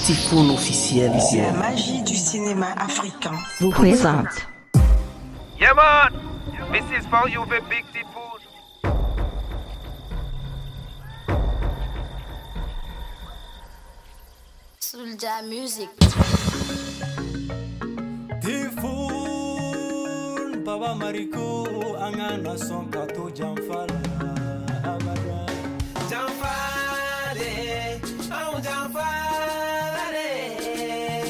Tifoun officiel. La magie du cinéma africain vous présente. Yeah man, this is for you the big Tifoun. Soulja Music. Tifoun, Baba Mariko, an kana sɔn ka to janfa la abada. Janfa de, anw janfa de.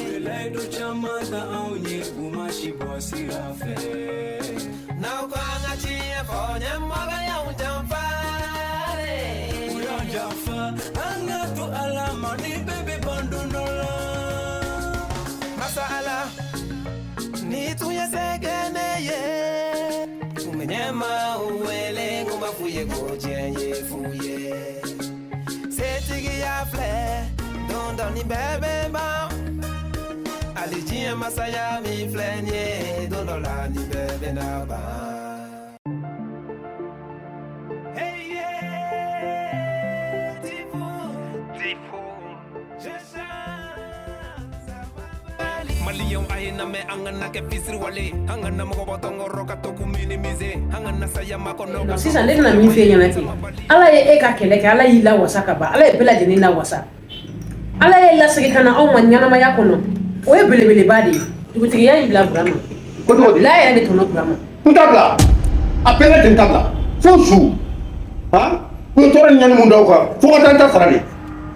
U ye layidu caman ta anw ye, u ma si bɔ sira fɛ. N'aw ko an ka tiɲɛ fɔ, ɲɛmɔgɔ y'anw janfa de. U y'an janfa, an ka to Ala ma ni bɛɛ bɛ ban don dɔ la. Masa Ala, ni tun ye se kɛ ne ye, tun bɛ ɲɛmaaw wele, n kun b'a f'u ye ko diɲɛ ye fu ye. Setigiya filɛ, don dɔ ni bɛɛ bɛ ban. Hali diɲɛ masaya min filɛ nin ye, don dɔ la ni bɛɛ bɛna ban. Hey yeah, Tifoun, Tifoun, je chante, ça va Mali. Maliyɛnw a ye lamɛn, an kana kɛ fisiriwale, an kana mɔgɔ bɔ tɔnkɔrɔ ka to k'u minimiser, an kana saya makɔnɔ ka Sisan ne bɛna min f'e ɲɛna ten, Ala ye e ka kɛlɛ kɛ, Ala y'i lawasa ka ban, Ala ye bɛɛ lajɛlen lawasa, Ala ye lasegin ka na anw ma ɲɛnamaya kɔnɔ. O ye belebeleba de ye. Dugutigiya in bila Burama. Ko cogo di? Bila yɛrɛ de tɔnɔ Burama. N t'a bila, a bɛɛ lajɛlen t'a bila fo su han. U ye tɔɔrɔ ni ɲani mun da o kan, fo ka taa n ta sara de.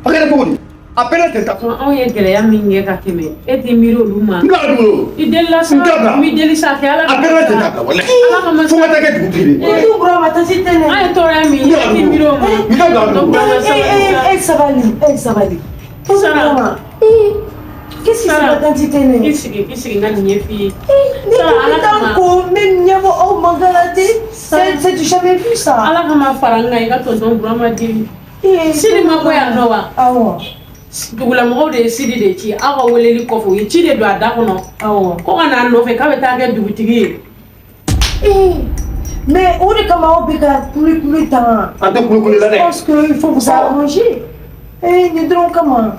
A kɛra cogo di? A bɛɛ lajɛlen ta. Anw ye gɛlɛya min kɛ ka tɛmɛ, e t'i miiri olu ma. N bila ka dugu. I delila sa. N t'a bila. N b'i deli sa, kɛ Ala. A bɛɛ lajɛlen t'a bila, walahi. Ala kama. Fo ka taa kɛ dugutigi de ye. Tonton Burama, tasi tɛ ne. An ye tɔɔrɔya min ye, e t'i miiri o ma. N t'a bila ka dugu. Burama, sabali sa. Eh, sabali, eh, sabali. Tonton Sara. Burama, eh, qu'est-ce qui se Sara. passe, tantie Tene? I sigi, i sigi, n ka nin ɲɛf'i ye. Ni Sara, Ala tun bɛ kama. ko n bɛ ɲɛbɔ aw mankan la ten. C'est du jamais vu, ça. Ala kama, fara n kan, i ka tonton Burama deli. Eh, Sidi ma bɔ yan nɔ wa? Awɔ. Dugulamɔgɔw de ye Sidi de ci aw ka weleli kɔfɛ. U ye ci de don a da kɔnɔ Awɔ. ko ka n'a nɔfɛ k'a bɛ taa kɛ dugutigi ye. Eh, mais o de kama aw bɛ ka kule kule tan. An tɛ kulukulu la Je dɛ. pense qu'il faut vous arranger. Eh, nin dɔrɔn kama.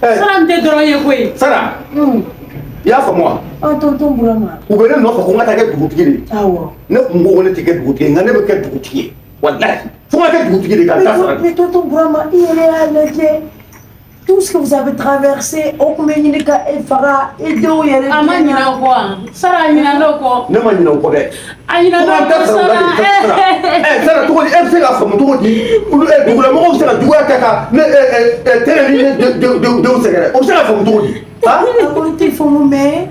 Eh, Sara, n tɛ dɔrɔn ye koyi. Sara. I y'a faamu wa? Ah, tonton Burama. U bɛ ne nɔfɛ ko n ka taa kɛ dugutigi de ye. Awɔ. Ne kun ko ne tɛ kɛ dugutigi ye, nka ne bɛ kɛ dugutigi ye, walahi. Fo n ka kɛ dugutigi de ka n ta sara de. Mais tonton Burama, i yɛrɛ y'a lajɛ. Tout ce que vous avez traversé, o tun bɛ ɲini ka e faga, e denw yɛrɛ. A ma ɲinɛ o kɔ wa? Sara, a ɲinɛ o kɔ. Ne ma ɲinɛ o kɔ dɛ. A ɲinɛ Fo o ka n ta kɔ. sara o la de. Sara. Sara, Sara, cogo di? E bɛ se k'a faamu cogo di? Olu dugulamɔgɔw bɛ se ka juguya kɛ ka ne tɛnɛ ni ne denw sɛgɛrɛ, o bɛ se ka faamu cogo di han? A ko n tɛ faamu, mais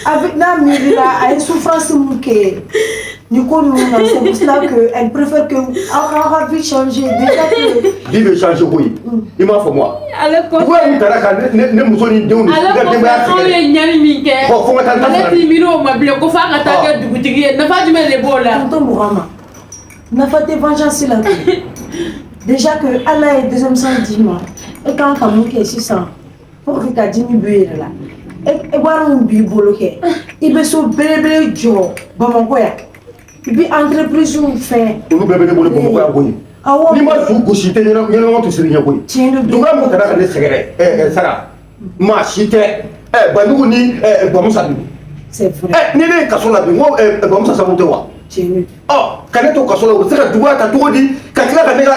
avec n'a miiri la, a ye souffrance mun kɛ nin ko ninnu na, c'est pour cela que elle préfère que aw ka aw ka vie changer déjà que. Vie bɛ changer koyi, i m'a faamu wa? Ale kɔfɛ. Juguya min taara ka ne muso ni denw ni Ale n ka denbaya kɔfɛ, anw ye sɛgɛrɛ. ɲani min kɛ. Bon, fo n ka taa n ta Ale sara. t'i miiri o ma bilen ko f'a ka taa kɛ dugutigi ye. Nafa jumɛn de b'o la? Tonton Burama, nafa tɛ vengeance la tugun. Déjà que Ala ye deuxième chance d'i ma, e kan ka mun kɛ sisan pour que ka dimi bɔ i yɛrɛ la? E wari min b'i bolo kɛ, i bɛ so belebele jɔ Bamakɔ yan, i bɛ entreprise fɛn. Olu bɛɛ bɛ ne bolo Bamakɔ yan koyi. Awɔ. N'i ma su gosi, i tɛ ɲɛnama to siri ɲɛ koyi. Tiɲɛ de don. Juguya min taara ka ne sɛgɛrɛ, Sara, maa si tɛ Banjugu ni Bamusa de don. C'est vrai. Ni ne ye kaso la bi, n ko Bamusa sababu tɛ wa? Tiɲɛ de don. Ɔ, ka ne to kaso la, u bɛ se ka juguya ta cogo di ka tila ka ne ka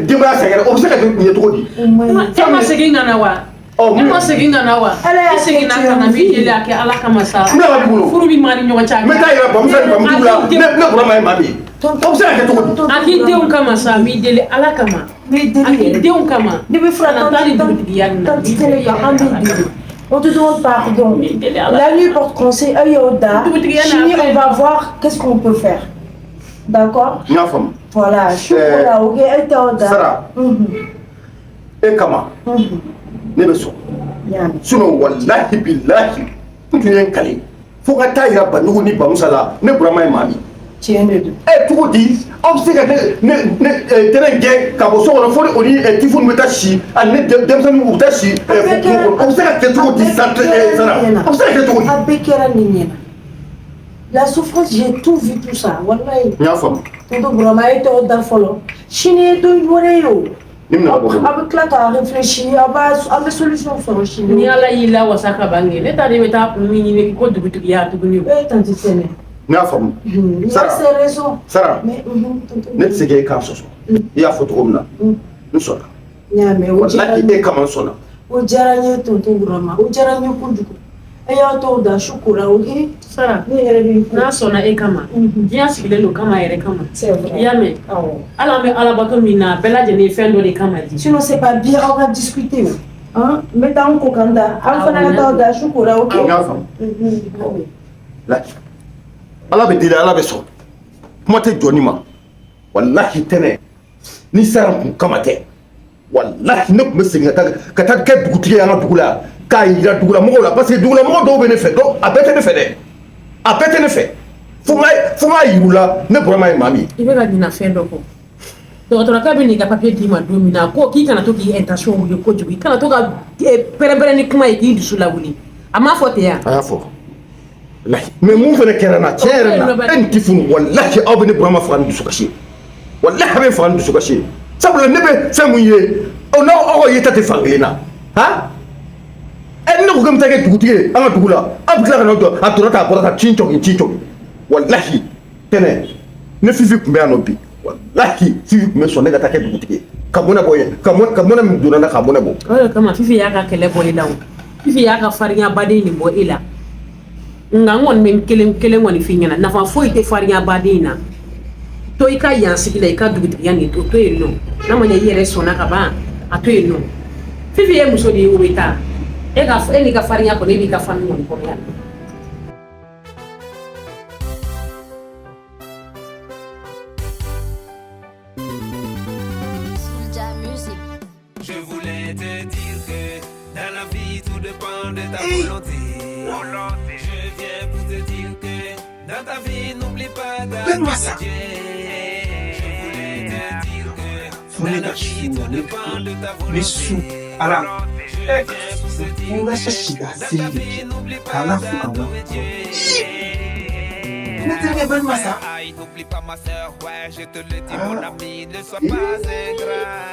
denbaya sɛgɛrɛ? O bɛ se ka ɲɛ cogo di? O man ɲi. E ma segin ka na wa? Ɔ, E ma segin ka na wa? Ala y'a I seginna kɛ ka na, tu min deli, a kɛ Ala kama sa. N bɛna ka dugu. Furu bɛ maa ni ɲɔgɔn cɛ. N bɛ taa yɛrɛ Bamusa ni Bamujugu la. Ne Burama ye maa min ye, o bɛ se ka kɛ cogo di? A k'i denw kama sa, n b'i deli Ala kama. N b'i A deli k'i yɛrɛ. denw kama. Ne bɛ fura. Kana taa ni dugutigiya nin na. Tantie Télé kan, an b'i deli. On te demande pardon. La nuit porte conseil, aw y'o da. Sini, on va voir qu'est-ce qu'on peut faire. D'accord? N y'a faamu. Voilà, su ko la, ok, e t'aw da. Sara. E kama ne bɛ sɔn. N y'a mɛn. Sinon, walahi bilahi, n tun ye n kale fo ka taa yira Banjugu ni Bamusa la, ne Burama ye maa min. Tiɲɛ de don. Ɛ, cogo di aw bɛ se ka ne tɛnɛ gɛn ka bɔ so kɔnɔ, fo ni o ni Tifunu bɛ taa si, ani ne denmisɛnninw u bɛ taa si kungo kɔnɔ? O bɛ se ka kɛ cogo di sa? Sara, o bɛ se ka kɛ cogo di? A bɛɛ kɛra nin ɲɛna. La souffrance, j'ai tout vu, tout ça. Wallahi. N y'a faamu. Tonton Burama, e t'aw da fɔlɔ. Sini ye don wɛrɛ ye o. Ni bɛna bɔ. Aw bɛ tila ka réfléchir, aw b'a aw bɛ solution sɔrɔ sini. Ni Ala y'i lawasa ka ban kɛ, ne t'a dɔn i bɛ taa kun min ɲini ko dugutigiya tuguni o. Eh, tantie Tɛnɛ. Ne y'a faamu. Il Sara. a ses raisons. Sara. Mais tonton. Ne tɛ se k'e kan sɔsɔ. I y'a fɔ cogo min na, n sɔnna. N y'a mɛn, o diyara Walahi n ye. e kama n sɔnna. O diyara n ye, tonton Burama, o diyara n ye kojugu. E y'a tɔw da su kora, ok? Sara. Ne yɛrɛ b'i ko. N'a sɔnna e kama, diɲɛ sigilen don kama yɛrɛ kama. C'est vrai. I y'a mɛn? Awɔ. Hali an bɛ alabato min na, a bɛɛ lajɛlen ye fɛn dɔ de kama di. Sinon c'est pas bien aw ka discuter o. Hein? N bɛ taa n ko ka n da. Aw fana ka taa da su kora, ok? N y'a faamu. Walahi. Ala bɛ deli, Ala bɛ sɔn. Kuma tɛ jɔni ma. Walahi Tɛnɛ, ni Sara kun kama tɛ, walahi ne tun bɛ segin ka taa kɛ dugutigi ye an ka dugu la, k'a yira dugulamɔgɔw la, parce que dugulamɔgɔ dɔw bɛ ne fɛ, dɔw a bɛɛ tɛ ne fɛ dɛ, a bɛɛ tɛ ne fɛ. Fo n ka yir'u la ne Burama ye maa min ye. I bɛ ka ɲina fɛn dɔ kɔ. Dɔgɔtɔrɔkɛ bɛ n'i ka papier d'i ma don min na, a ko k'i kana to k'i intention wuli kojugu, i kana to ka pɛrɛn-pɛrɛn ni kuma ye k'i dusu lawuli. A m'a fɔ ten yan? A y'a fɔ. Walahi, mais mun fana kɛra n na tiɲɛ yɛrɛ la, e ni Tifunu, walahi aw bɛ ne Burama faga ni dusukasi ye, walahi a bɛ faga ni dusukasi ye, sabula ne bɛ fɛn mun ye, aw n'aw aw ka yeta tɛ fan kelen na. Han, ɛ, ne ko k'e bɛ taa kɛ dugutigi ye an ka dugu la, aw bɛ tila ka na jɔ, a donna tan, a bɔra tan, ci cɔki ci cɔki. Walahi Tɛnɛ, ne Fifi tun bɛ yan nɔ bi, walahi Fifi tun bɛ sɔn ne ka taa kɛ dugutigi ye ka mɔnɛ bɔ yen, ka mɔnɛ min donna n na ka mɔnɛ bɔ. O de kama Fifi y'a ka kɛlɛ bɔ i la o. Fifi y'a ka farinya baden nin bɔ e la. Nka n kɔni bɛ n kelen kelen kɔni f'i ɲɛna, nafa foyi tɛ farinya baden in na. To i ka yan sigi la, i ka dugutigiya nin to yen nɔ. N'a ma ɲɛ i yɛrɛ sɔnna ka ban, a to yen nɔ. Fifi ye muso de ye, o bɛ taa. E ka e n'i ka farinya kɔni, e b'i ka famille kɔni kɔnɔ yan. Soulja Music. Je voulais te dire que dans la vie tout dépend de ta volonté. Je viens pour te dire que dans ta vie n'oublie pas Ben Massa. d'adorer Dieu. Je voulais te dire que Fo ne dans la ka vie su tout na ne dépend de ta ne su volonté. Ala ɛ n ka si ka seli de kɛ k'Ala fo ka wa ne terikɛ Ben Massa. Aïe, n'oublie pas ma soeur, ouais, je te le dis Ah. mon ami, ne sois pas ingrat.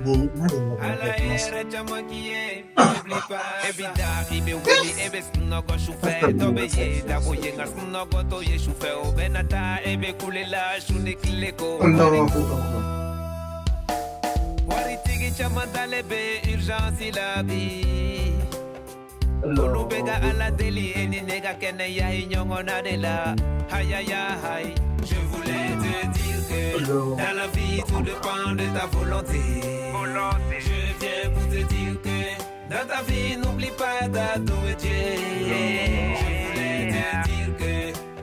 Bon, n ma deli ka Ala kɛ kuma sa. yɛrɛ caman k'i ye, n'oublie pas. E bi da, i bɛ wuli, e bɛ sunɔgɔ sufɛ, dɔ bɛ ye dabo ye, nka sunɔgɔ t'o ye sufɛ, o bɛ na taa, e bɛ kule la su ni tile ko. Allahu akbar. Waritigi caman talen bɛ urgence la bi. Olu bɛ ka Ala deli e ni ne ka kɛnɛya ye ɲɔgɔn na de la. Aïe aïe aïe, je voulais te dire que dans la vie tout dépend de ta volonté. Je viens pour te dire que dans ta vie n'oublie pas d'adorer Dieu. Je voulais te dire que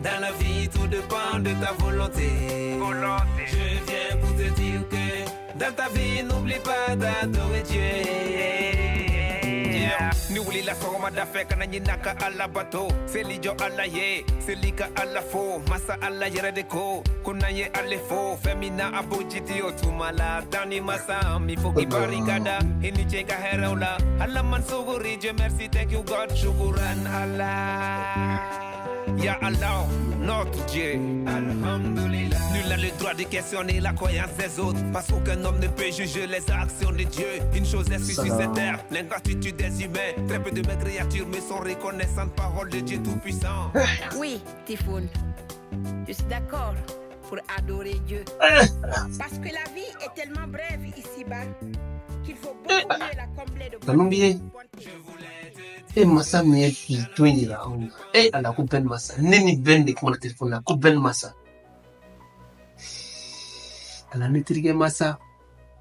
dans la vie tout dépend de ta volonté. Je viens pour te dire que dans ta vie n'oublie pas d'adorer Dieu. Yeah. Ni wulila sɔgɔmada fɛ, kana ɲina ka Ala bato, seli jɔ Ala ye, seli ka Ala fo, masa Ala yɛrɛ de ko ko n'an ye ale fo fɛn min na, a b'o jidi o tuma la. Danni masa min fo k'i barika da, i ni ce ka hɛrɛw la, Ala man suguri. Dieu merci, thank you God, shukuran Allah. Ya Allah, notre Dieu. Alhamdulillah. Nul n'a le droit de questionner la croyance des autres, parce qu'aucun homme ne peut juger les actions de Dieu. Une chose est sûre sur cette terre, l'ingratitude des humains. Très peu de mes créatures me sont reconnaissantes. Parole de Dieu Tout-Puissant. Oui, Tifoun, je suis d'accord pour adorer Dieu. Parce que la vie est tellement brève ici-bas qu'il faut beaucoup mieux la combler de Nkalon b'i ye. E masa min ye bi to in yira anw na, e Ala, ko Ben Massa, ne ni Ben de kumana telefɔni na, ko Ben Massa, Ala, ne terikɛ Massa,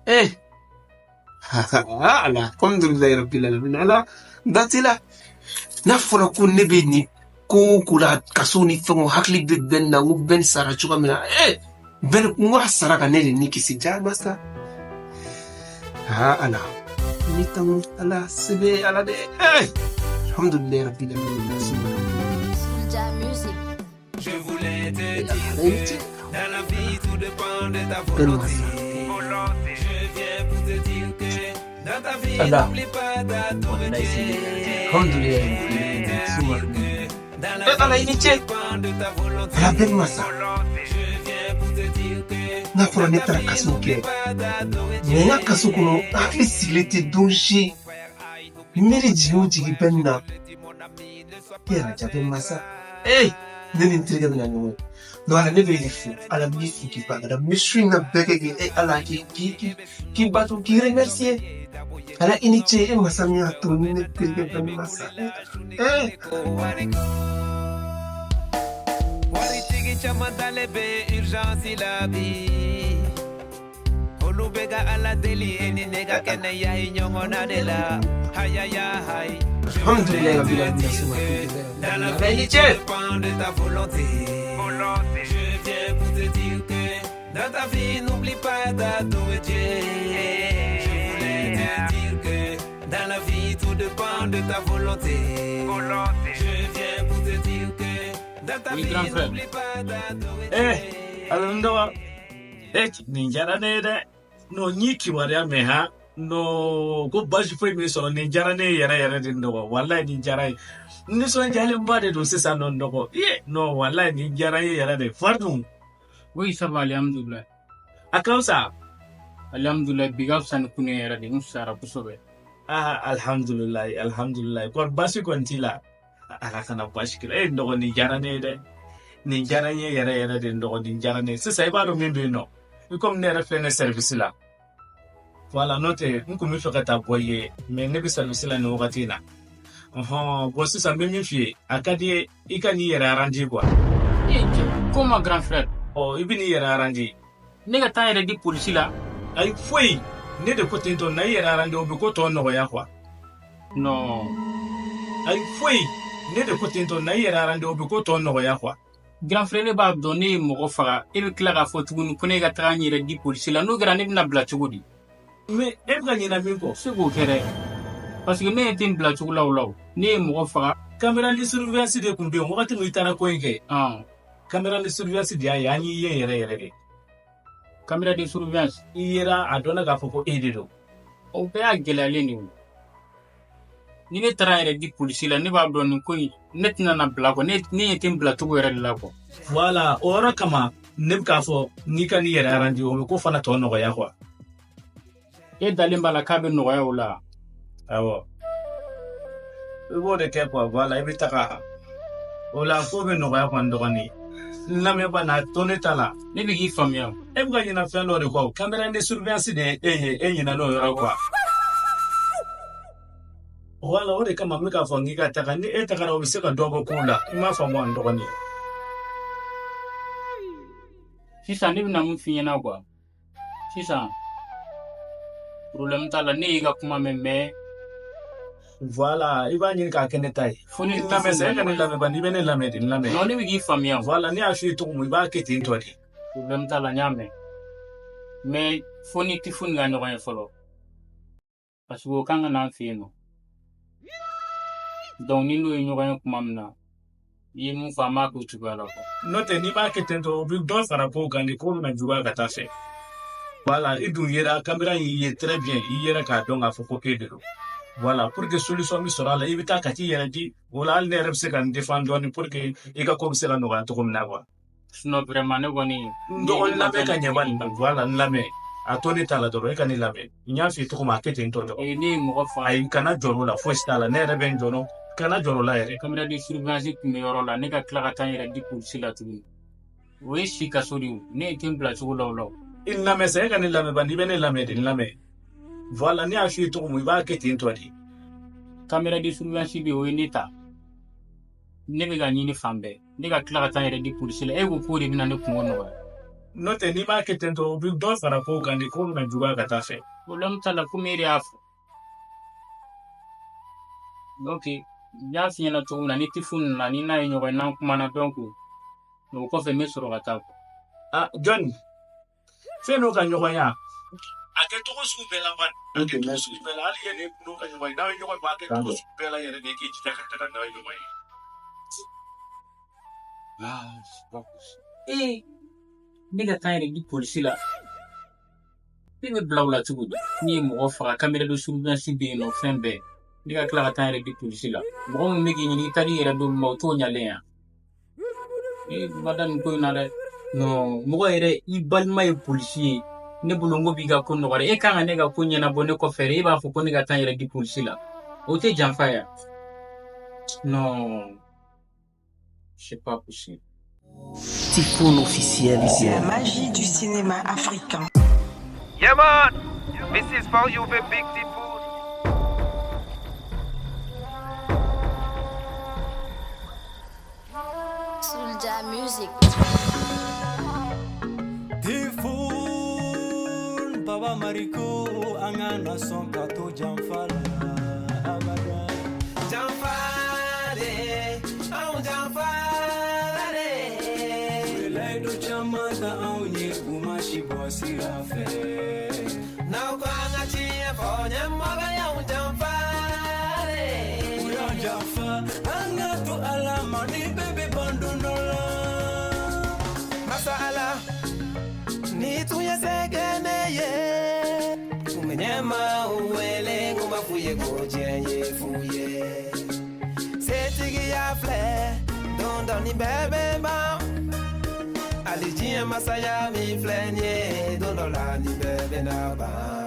eh Ala, alhamdulilayi rabbil alamin. Ala dati la n'a fɔra ko ne bɛ nin ko o ko la, kaso ni fɛnw, hakili bɛ Ben na, n ko Ben sara cogoya min na, eh Ben, n ko a sara ka ne de ni kisi ja Massa. Ah Ala, ni tanu Ala, sɛbɛ Ala de, eh alhamdulilayi rabbil alamin. Soulja Music. Je voulais te dire que dans la vie tout dépend de ta Ben volonté. Massa. Je viens pour te dire que dans ta vie Allah. n'oublie pas d'adorer Wallahi Dieu. alhamdulilayi suma. Dans la Eh, Ala, i vie ni tout ce. dépend de ta volonté. Ala Ben Massa. Je viens pour te dire que N'a fɔra ne taara kaso kɛ, mais n ka kaso kɔnɔ, hakili sigilen tɛ don si. Miiri jigin o jigin bɛ nin na. E Arajabɛ masa, ee, ne ni n terikɛ bɛna ɲɔgɔn ye. Non, Ala, ne bɛ i fo. Ala, n b'i fo k'i barikada. N bɛ su in na bɛɛ kɛ k'i, e Ala, k'i bato, k'i remercier. Ala, i ni ce, e masa min y'a to ni ne terikɛ bɛ masa. Ee. Waritigi caman dalen bɛ urgence la bi. Olu bɛ ka Ala deli e ni ne ka kɛnɛya ye ɲɔgɔn na de la. Hayaya hayi. Alhamdulilayi rabbil alamin. Dans la Ala, i ni vie, ce. tout dépend de ta volonté. Je viens pour te dire que dans ta vie, n'oublie pas d'adorer Dieu. Je voulais te dire que dans la vie, tout dépend de ta volonté. Je viens pour te dire que dans ta Oui, vie, grand frère. N'oublie pas d'adorer Eh, Dieu. Ala n dɔgɔ. Eh, nin diyara ne ye dɛ. Non, n y'i kibaruya mɛn han. Non, ko baasi foyi m'i sɔrɔ. Nin diyara ne ye yɛrɛ yɛrɛ de, n dɔgɔ. Walayi, nin diyara n ye. N nisɔndiyalenba de don sisan nɔ, n dɔgɔ. Iye, non, walayi, nin diyara n ye yɛrɛ de. Fari dun? Oui, ça va, alhamdoulilah. A ka fisa? Alhamdoulilah, bi ka fisa ni kunu ye yɛrɛ de, n fisayara kosɛbɛ. Ah, alhamdulilayi, alhamdulilayi. Kɔri baasi kɔni t'i la? Ala kana baasi k'i la. Eh, n dɔgɔ, nin diyara ne ye dɛ. Nin diyara n ye yɛrɛ yɛrɛ de, n dɔgɔ, nin diyara ne ye. Sisan i b'a dɔn min bɛ yen nɔ. I komi ne yɛrɛ filɛ nin service la. Voilà, n'o tɛ n kun bɛ fɛ ka taa bɔ i ye, mais ne bɛ service la nin wagati in na. Ɔhɔn, bon, sisan n bɛ min f'i ye, a ka di ye i ka n'i yɛrɛ arranger quoi. Eh, cɛ, comment, grand frère? Ɔ, i bɛ n'i yɛrɛ arranger. Ne ka taa n yɛrɛ di polisi la? Ayi, foyi, ne de ko ten tɔ, na i yɛrɛ arranger, o bɛ ko tɔ nɔgɔya quoi. Non. Ayi, foyi, ne de ko ten tɔ, na i yɛrɛ arranger, o bɛ ko tɔ nɔgɔya quoi. Grand frère, ne b'a dɔn ne ye mɔgɔ faga, e bɛ tila k'a fɔ tuguni ko ne ka taga n yɛrɛ di polisi la. N'o kɛra, ne bɛna bila cogo di? Mais e bɛ ka ɲinɛ min kɔ? Se k'o kɛ dɛ. Parce que ne ɲɛ tɛ n bila cogo la o la o. Ne ye mɔgɔ faga. Caméra de surveillance de tun bɛ yen wagati min i taara ko in kɛ. Caméra de surveillance de y'a ye, an y'i ye yɛrɛ yɛrɛ de. Caméra de surveillance? I yera, a dɔnna k'a fɔ ko e de don. O bɛɛ y'a gɛlɛyalen de ye o. Ni ne taara n yɛrɛ di polisi la, ne b'a dɔn nin ko in, ne tɛna na bila kɔ. Ne ɲɛ tɛ n bila cogo yɛrɛ de la kɔ. Voilà, o yɔrɔ kama ne bɛ k'a fɔ n'i ka n'i yɛrɛ arranger, o bɛ ko fana tɔ nɔgɔya quoi. E dalen b'a la k'a bɛ nɔgɔya o la? Awɔ. I b'o de kɛ quoi, voilà, i bɛ taga. O la ko bɛ nɔgɔya quoi, n dɔgɔnin. N lamɛnba na to ne ta la. Ne bɛ k'i faamuya. E bɛ ka ɲinɛ fɛn dɔ de kɔ. Caméra de surveillance de ye e ye, e ɲinɛ n'o yɔrɔ quoi. Voilà, o de kama n bɛ k'a fɔ n k'i ka taga. Ni e tagara, o bɛ se ka dɔ bɔ kow la. I m'a faamu wa, n dɔgɔnin? Sisan ne bɛna mun f'i ɲɛna quoi. Sisan problème t'a la, ne y'i ka kuma mɛn, mais Voilà, i b'a ɲini k'a kɛ ne ta ye. Fo ni N lamɛn sa, e ka ne lamɛn bani, i bɛ ne lamɛn de, n lamɛn. Non, ne bɛ k'i faamuya. Voilà, ne y'a f'i ye cogo min, i b'a kɛ ten tɔ de. Problème t'a la, n y'a mɛn. Mais fo ni Tifu ni ka ɲɔgɔn ye fɔlɔ. Parce que o kan ka n'an fɛ yen nɔ. Donc ni n'o ye ɲɔgɔn ye tuma min na, i ye mun fɔ, an b'a k'o cogoya la quoi. N'o tɛ, n'i b'a kɛ ten tɔ, o bɛ dɔ fara kow kan de, ko bɛna juguya ka taa fɛ. Voilà, i dun yera, caméra y'i ye très bien, i yera k'a dɔn k'a fɔ ko e de don. Voilà, pour que solution bɛ sɔrɔ a la, i bɛ taa ka t'i yɛrɛ di. O la hali ne yɛrɛ bɛ se ka n défendre dɔɔni pour que i ka ko bɛ se ka nɔgɔya cogo min na quoi. Sinon vraiment ne kɔni. N dɔgɔnin, lamɛn ka ɲɛ bani. Voilà, n lamɛn. A to ne ta la dɔrɔn, e ka ne lamɛn. N y'a f'i ye cogo min, a kɛ ten tɔ dɔrɔn. Ne ye mɔgɔ faga. Ayi, kana jɔrɔ o la, fosi t'a la. Ne yɛrɛ bɛ n jɔrɔ. Kana jɔrɔ o la yɛrɛ. Caméra de surveillance tun bɛ yɔrɔ la, ne ka tila ka taa n yɛrɛ di polisi la tuguni. O ye si kaso de ye o. Ne tɛ n bila cogo la o la o. I lamɛn sa, e ka ne lamɛn bani, i bɛ ne lamɛn de, n lamɛn. Voilà, ne y'a f'i ye cogo min, i b'a kɛ ten tɔ de. Caméra de surveillance bɛ yen, o ye ne ta. Ne bɛ ka ɲini fan bɛɛ. Ne ka tila ka taa n yɛrɛ di polisi la. E ko k'o de bɛna ne kungo nɔgɔya. N'o tɛ, n'i b'a kɛ ten tɔ, o bɛ dɔ fara kow kan de, ko bɛna juguya ka taa fɛ. Problème t'a la, komi e de y'a fɔ. Donc n y'a f'i ɲɛna cogo min na, ni Tifu nana, ni n'a ye ɲɔgɔn ye, n'an kumana, donc o kɔfɛ n bɛ sɔrɔ ka taa. Ah, Jɔnni, fɛn n'o ka ɲɔgɔn ye a kɛ cogo sugu bɛɛ la bani. A kɛ cogo sugu bɛɛ la, hali e ni n'o ka ɲɔgɔn ye, n'aw ye ɲɔgɔn ye, a kɛ cogo sugu bɛɛ la yɛrɛ de, k'i jija ka taga n'aw ye ɲɔgɔn ye. Ah, c'est pas possible. Eh, ne ka taa n yɛrɛ di polisi la. Ne bɛ bila o la cogo di? Ne ye mɔgɔ faga, caméra de surveillance bɛ yen nɔ, fɛn bɛɛ. Ne ka tila ka taa n yɛrɛ di polisi la. Mɔgɔ min bɛ k'i ɲini, i taar'i yɛrɛ d'olu ma, o t'o ɲalen yan. Eh, ma da nin ko in na dɛ. Non, mɔgɔ yɛrɛ i balima ye polisi ye. Ne bolo n ko b'i ka ko nɔgɔya. E kan ka ne ka ko ɲɛnabɔ ne kɔfɛ e b'a fɔ ko ne ka taa n yɛrɛ di polisi la. O tɛ janfa ye. Non, c'est pas possible. Typhoon officiel. La magie du cinéma africain. Yeah man, this is for you the big Typhoon. Soulja Music. Typhoon, Baba Mariko, an kana sɔn ka to janfa la abada. Janfa de, anw janfa de. U ye layidu caman ta anw ye, u ma si bɔ sira fɛ. N'aw ko an ka tiɲɛ fɔ, ɲɛmɔgɔ y'anw janfa de. U y'an janfa, an ka to Ala ma ni bɛɛ bɛ ban don dɔ la. Masa Ala, ni tun ye se kɛ ne ye, kun bɛ ɲɛmaaw wele, n kun b'a f'u ye ko diɲɛ ye fu ye. Setigiya filɛ, don dɔ ni bɛɛ bɛ ban. Hali diɲɛ masaya min filɛ nin ye, don dɔ la ni bɛɛ bɛna ban.